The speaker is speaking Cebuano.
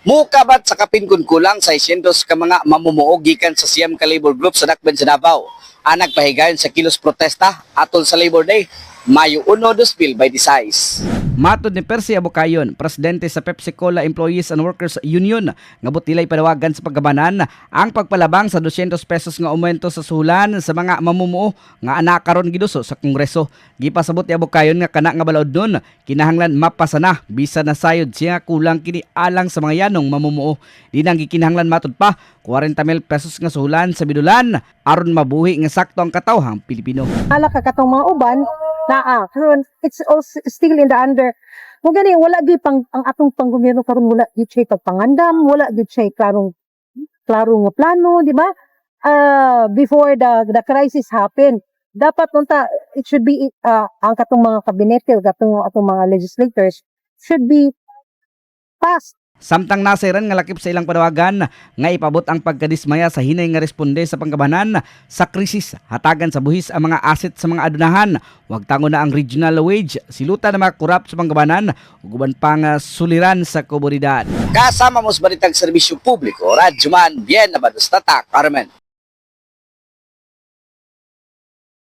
Mukabat sa kapin kun kulang 600 ka mga mamumuo gikan sa siyam ka labor group sa Dakben sa Davao ang nagpahigayon sa kilos protesta atol sa Labor Day, Mayo 1, 2026. Matod ni Percy Abucayon, presidente sa Pepsi Cola Employees and Workers Union, nga butilay panawagan sa pagkabanan ang pagpalabang sa 200 pesos nga aumento sa suhulan sa mga mamumuo nga ana karon giduso sa Kongreso. Gipasabot ni Abucayon nga kana nga balaod nun kinahanglan mapasa na bisan na sayod siya kulang kini alang sa mga yanong mamumuo. Di nang gikinahanglan, matod pa, 40 mil pesos nga suhulan sa bidulan aron mabuhi nga sakto ang katawhang Pilipino. Hala ka katong mga uban naa karon, it's also still in the under mo. Gani wala gyud pang ang atong panggobyerno karon, wala gyud siya pagpangandam, wala gyud siya klarong klaro nga plano, di ba? Before the crisis happen, dapat unta it should be ang katong mga kabinete o katong atong mga legislators should be passed. Samtang nasayran nga lakip sa ilang panawagan nga ipabot ang pagkadismaya sa hinay nga responde sa pangkabanan sa krisis, hatagan sa buhis ang mga asset sa mga adunahan, wagtangon na ang regional wage, silutan na mga kurap sa pangkabanan ug uban pang suliran sa komunidad. Kasama mo sa Balitang Serbisyo Publiko, Radyoman, Bien Nabados Tatak, Carmen.